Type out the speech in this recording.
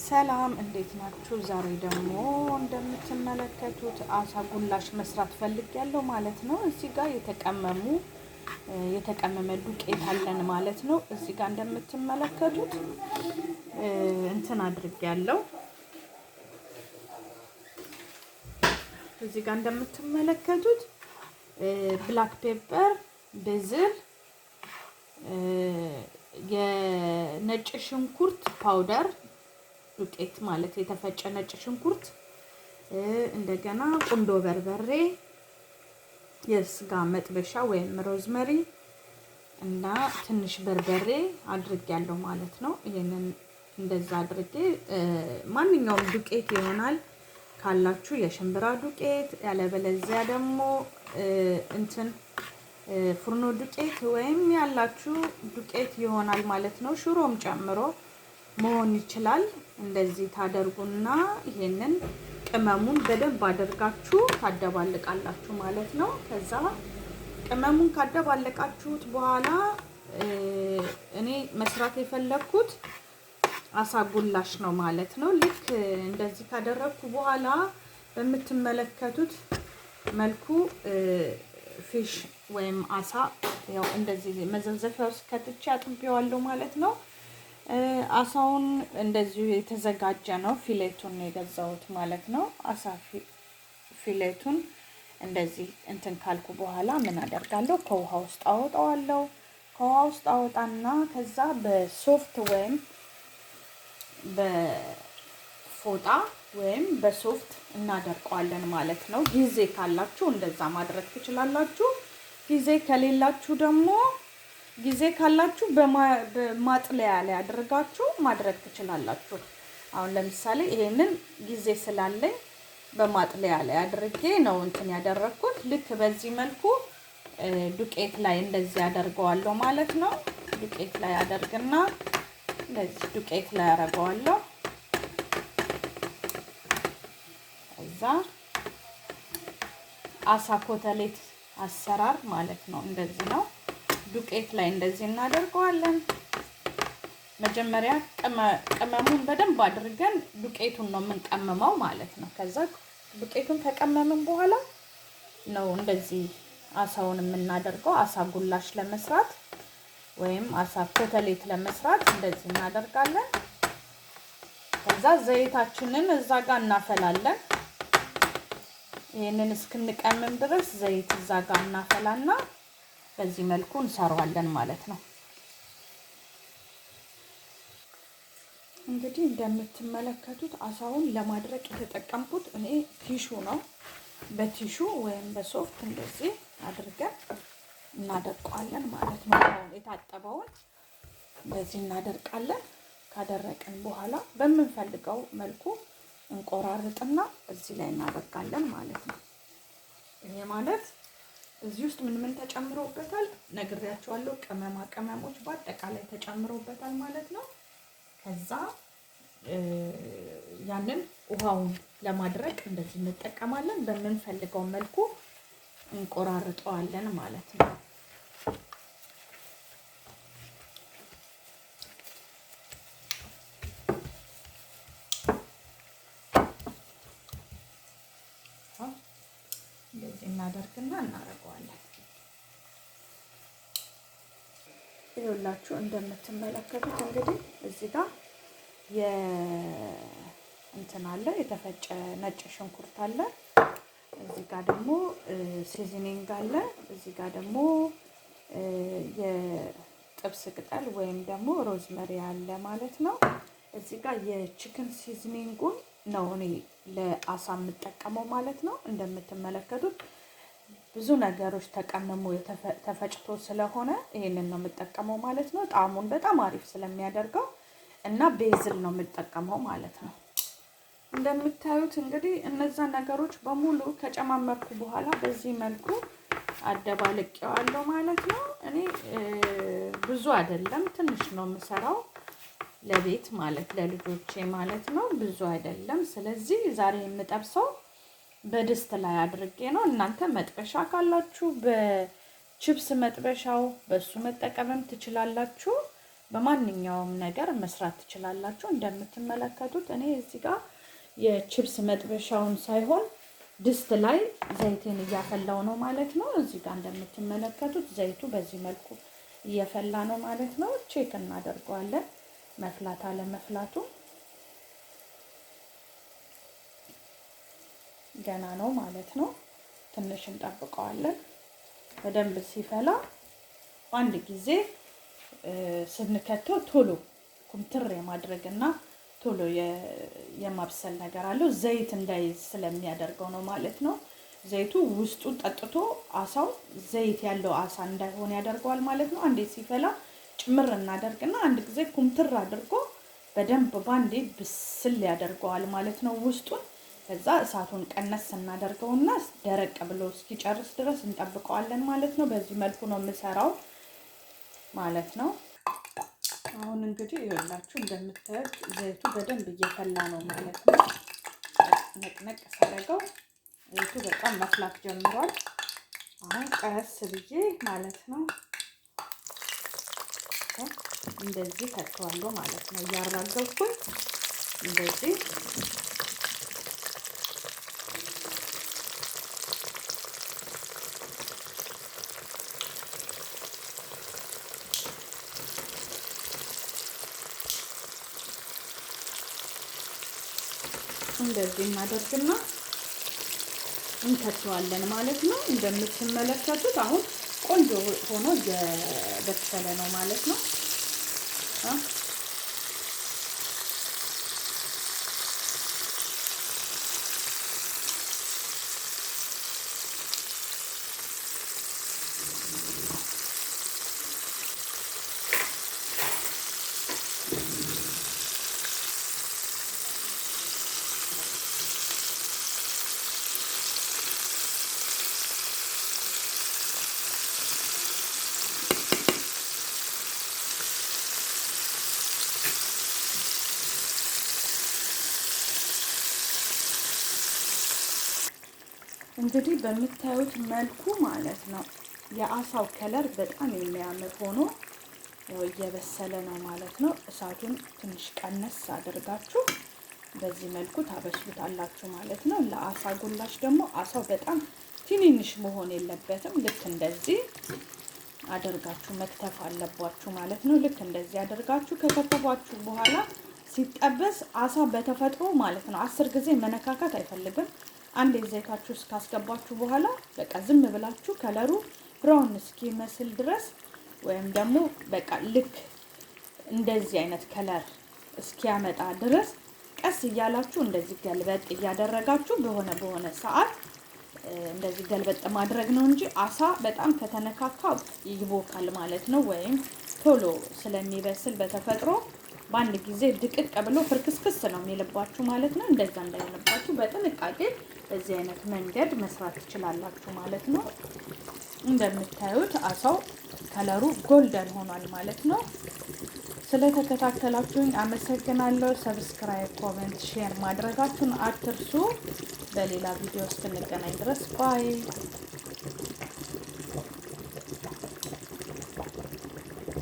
ሰላም እንዴት ናችሁ? ዛሬ ደግሞ እንደምትመለከቱት አሳ ጉላሽ መስራት ፈልጌያለሁ ማለት ነው። እዚህ ጋር የተቀመመ ዱቄት አለን ማለት ነው። እዚህ ጋር እንደምትመለከቱት እንትን አድርጌያለሁ። እዚህ ጋር እንደምትመለከቱት black pepper፣ basil፣ የነጭ ሽንኩርት powder ዱቄት ማለት የተፈጨ ነጭ ሽንኩርት፣ እንደገና ቁንዶ በርበሬ፣ የስጋ መጥበሻ ወይም rosemary እና ትንሽ በርበሬ አድርጌያለሁ ማለት ነው። ይሄንን እንደዛ አድርጌ ማንኛውም ዱቄት ይሆናል ካላችሁ የሽምብራ ዱቄት፣ ያለበለዚያ ደግሞ እንትን ፍርኖ ዱቄት ወይም ያላችሁ ዱቄት ይሆናል ማለት ነው። ሽሮም ጨምሮ መሆን ይችላል። እንደዚህ ታደርጉና ይሄንን ቅመሙን በደንብ አድርጋችሁ ታደባልቃላችሁ ማለት ነው። ከዛ ቅመሙን ካደባለቃችሁት በኋላ እኔ መስራት የፈለግኩት አሳ ጉላሽ ነው ማለት ነው። ልክ እንደዚህ ካደረግኩ በኋላ በምትመለከቱት መልኩ fish ወይም አሳ ያው እንደዚህ መዘፍዘፊያ ውስጥ ከትቼ አጥቤዋለሁ ማለት ነው። አሳውን እንደዚሁ የተዘጋጀ ነው። fillet ኡን የገዛሁት ማለት ነው። አሳ fillet ኡን እንደዚህ እንትን ካልኩ በኋላ ምን አደርጋለሁ? ከውሃ ውስጥ አወጣዋለሁ። ከውሃ ውስጥ አወጣና ከዛ በሶፍት ወይም በፎጣ ወይም በሶፍት እናደርቀዋለን ማለት ነው። ጊዜ ካላችሁ እንደዛ ማድረግ ትችላላችሁ። ጊዜ ከሌላችሁ ደግሞ ጊዜ ካላችሁ በማጥለያ ላይ አድርጋችሁ ማድረግ ትችላላችሁ። አሁን ለምሳሌ ይሄንን ጊዜ ስላለኝ በማጥለያ ላይ አድርጌ ነው እንትን ያደረግኩት። ልክ በዚህ መልኩ ዱቄት ላይ እንደዚህ አደርገዋለሁ ማለት ነው። ዱቄት ላይ አደርግና እንደዚህ ዱቄት ላይ አደርገዋለሁ። እዛ አሳ ኮተሌት አሰራር ማለት ነው። እንደዚህ ነው። ዱቄት ላይ እንደዚህ እናደርገዋለን። መጀመሪያ ቅመሙን በደንብ አድርገን ዱቄቱን ነው የምንቀምመው ማለት ነው። ከዛ ዱቄቱን ከቀመምን በኋላ ነው እንደዚህ አሳውን የምናደርገው። አሳ ጉላሽ ለመስራት ወይም አሳ ኮተሌት ለመስራት እንደዚህ እናደርጋለን። ከዛ ዘይታችንን እዛ ጋር እናፈላለን። ይህንን እስክንቀምም ድረስ ዘይት እዛ ጋር እናፈላና በዚህ መልኩ እንሰራዋለን ማለት ነው። እንግዲህ እንደምትመለከቱት አሳውን ለማድረቅ የተጠቀምኩት እኔ tissue ነው። በ tissue ወይም በሶፍት እንደዚህ አድርገን እናደርቀዋለን ማለት ነው። የታጠበውን እንደዚህ እናደርቃለን። ካደረቅን በኋላ በምንፈልገው መልኩ እንቆራርጥና እዚህ ላይ እናደርጋለን ማለት ነው። ይሄ ማለት እዚህ ውስጥ ምን ምን ተጨምሮበታል ነግሬያቸዋለሁ። ቅመማ ቅመሞች በአጠቃላይ ተጨምሮበታል ማለት ነው። ከዛ ያንን ውሃውን ለማድረቅ እንደዚህ እንጠቀማለን። በምንፈልገው መልኩ እንቆራርጠዋለን ማለት ነው። እንደዚህ እናደርግና እናደርገዋለን። ይኸውላችሁ እንደምትመለከቱት እንግዲህ እዚህ ጋር እንትን አለ፣ የተፈጨ ነጭ ሽንኩርት አለ። እዚህ ጋር ደግሞ seasoning አለ። እዚህ ጋር ደግሞ የጥብስ ቅጠል ወይም ደግሞ rosemary አለ ማለት ነው። እዚህ ጋር የ chicken seasoning ኡን ነው እኔ ለአሳ የምጠቀመው ማለት ነው። እንደምትመለከቱት ብዙ ነገሮች ተቀምሞ ተፈጭቶ ስለሆነ ይሄንን ነው የምጠቀመው ማለት ነው። ጣዕሙን በጣም አሪፍ ስለሚያደርገው እና basil ነው የምጠቀመው ማለት ነው። እንደምታዩት እንግዲህ እነዛ ነገሮች በሙሉ ከጨማመርኩ በኋላ በዚህ መልኩ አደባልቄዋለሁ ማለት ነው። እኔ ብዙ አይደለም ትንሽ ነው የምሰራው ለቤት ማለት ለልጆቼ ማለት ነው። ብዙ አይደለም። ስለዚህ ዛሬ የምጠብሰው በድስት ላይ አድርጌ ነው። እናንተ መጥበሻ ካላችሁ በችፕስ መጥበሻው በሱ መጠቀምም ትችላላችሁ። በማንኛውም ነገር መስራት ትችላላችሁ። እንደምትመለከቱት እኔ እዚህ ጋር የቺፕስ መጥበሻውን ሳይሆን ድስት ላይ ዘይቴን እያፈላው ነው ማለት ነው። እዚህ ጋር እንደምትመለከቱት ዘይቱ በዚህ መልኩ እየፈላ ነው ማለት ነው። Check እናደርገዋለን መፍላት አለመፍላቱ። ገና ነው ማለት ነው። ትንሽ እንጠብቀዋለን። በደንብ ሲፈላ አንድ ጊዜ ስንከተው ቶሎ ኩምትር የማድረግና ቶሎ የማብሰል ነገር አለው። ዘይት እንዳይዝ ስለሚያደርገው ነው ማለት ነው። ዘይቱ ውስጡ ጠጥቶ አሳው ዘይት ያለው አሳ እንዳይሆን ያደርገዋል ማለት ነው። አንዴ ሲፈላ ጭምር እናደርግና አንድ ጊዜ ኩምትር አድርጎ በደንብ ባንዴ ብስል ያደርገዋል ማለት ነው ውስጡን። ከዛ እሳቱን ቀነስ እናደርገውና ደረቅ ብሎ እስኪጨርስ ድረስ እንጠብቀዋለን ማለት ነው። በዚህ መልኩ ነው የምሰራው ማለት ነው። አሁን እንግዲህ ይኸውላችሁ እንደምታዩት ዘይቱ በደንብ እየፈላ ነው ማለት ነው። ነቅነቅ ሳደርገው ዘይቱ በጣም መፍላት ጀምሯል። አሁን ቀስ ብዬ ማለት ነው እንደዚህ ከተዋለሁ ማለት ነው። እያራገብኩኝ እንደዚህ እንደዚህ እናደርግና እንከተዋለን ማለት ነው። እንደምትመለከቱት አሁን ቆንጆ ሆኖ እየበሰለ ነው ማለት ነው። እንግዲህ በምታዩት መልኩ ማለት ነው የአሳው color በጣም የሚያምር ሆኖ ያው እየበሰለ ነው ማለት ነው። እሳቱን ትንሽ ቀነስ አድርጋችሁ በዚህ መልኩ ታበስሉታላችሁ ማለት ነው። ለአሳ ጉላሽ ደግሞ አሳው በጣም ትንንሽ መሆን የለበትም። ልክ እንደዚህ አድርጋችሁ መክተፍ አለባችሁ ማለት ነው። ልክ እንደዚህ አድርጋችሁ ከከተፏችሁ በኋላ ሲጠበስ አሳ በተፈጥሮ ማለት ነው 10 ጊዜ መነካካት አይፈልግም። አንድ ዘይታችሁ እስካስገባችሁ በኋላ በቃ ዝም ብላችሁ ከለሩ ብራውን እስኪመስል ድረስ ወይም ደግሞ በቃ ልክ እንደዚህ አይነት color እስኪያመጣ ድረስ ቀስ እያላችሁ እንደዚህ ገልበጥ እያደረጋችሁ በሆነ በሆነ ሰዓት እንደዚህ ገልበጥ ማድረግ ነው እንጂ አሳ በጣም ከተነካካ ይቦካል ማለት ነው። ወይም ቶሎ ስለሚበስል በተፈጥሮ በአንድ ጊዜ ድቅቅ ብሎ ፍርክስክስ ነው የሚልባችሁ ማለት ነው። እንደዛ እንዳይሆንባችሁ በጥንቃቄ በዚህ አይነት መንገድ መስራት ትችላላችሁ ማለት ነው። እንደምታዩት አሳው ከለሩ golden ሆኗል ማለት ነው። ስለተከታተላችሁኝ አመሰግናለሁ። Subscribe፣ comment፣ share ማድረጋችሁን አትርሱ። በሌላ ቪዲዮ እስክንገናኝ ድረስ bye።